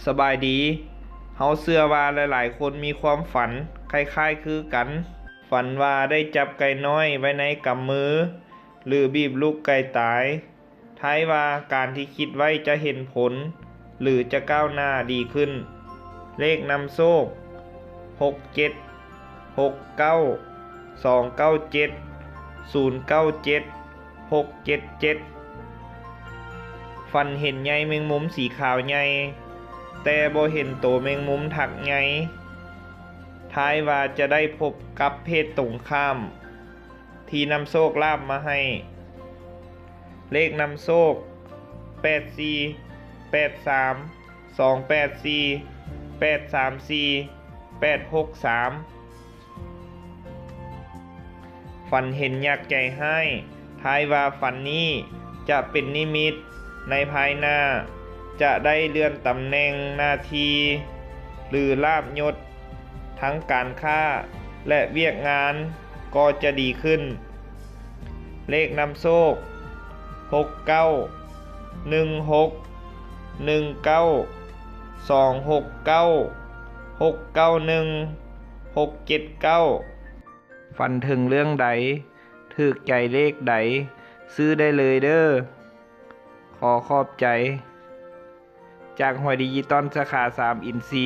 ສະບາຍດີ. ເຮົາເຊື່ອວ່າຫຼາຍໆຄົນມີຄວາມຝັນຄ້າຍໆຄືກັນ. ຝັນວ່າໄດ້ຈັບໄກ່ນ້ອຍໄວ້ໃນກຳມື ຫຼື ບີບລູກໄກ່ຕາຍ. ທ້າຍວ່າການທີ່ຄິດໄວ້ຈະເຫັນຜົນ ຫຼື ຈະກ້າວໜ້າດີຂຶ້ນ. ເລກນຳໂຊກ ຫົກເຈັດ ຫົກເກົ້າ ສອງເກົ້າເຈັດ ສູນເກົ້າເຈັດ ຫົກເຈັດເຈັດ. ຝັນເຫັນໃຍແມງມຸມສີຂາວໃຫຍ່ ແຕ່ບໍ່ເຫັນໂຕແມງມຸມຖັກໃຍ. ທ້າຍວ່າຈະໄດ້ພົບກັບເພດຕົງຂ້າມ ທີ່ນຳໂຊກລາບມາໃຫ້. ເລກນຳໂຊກ ແປດສີ່ ແປດສາມ ສອງແປດສີ່ ແປດສາມສີ່ ແປດຫົກສາມ. ຝັນເຫັນຍັກໃຈຮ້າຍ. ທ້າຍວ່າຝັນນີ້ຈະເປັນນິມິດໃນພາຍໜ້າ ຈະໄດ້ເລື່ອນຕຳແໜ່ງໜ້າທີ່ ຫຼື ລາບຍົດ ທັງການຄ້າ ແລະ ວຽກງານກໍຈະດີຂຶ້ນ. ເລກນຳໂຊກ ຫົກເກົ້າ ໜຶ່ງຫົກ ໜຶ່ງເກົ້າ ສອງຫົກເກົ້າ ຫົກເກົ້າໜຶ່ງ ຫົກເຈັດເກົ້າ. ຝັນເຖິງເລື່ອງໃດ ຖືກໃຈເລກໃດ ຊື້ໄດ້ເລີຍເດີ້. ຂໍຂອບໃຈ. ຈາກຫວຍດິຈິຕອນສາຂາສາມອິນຊີ.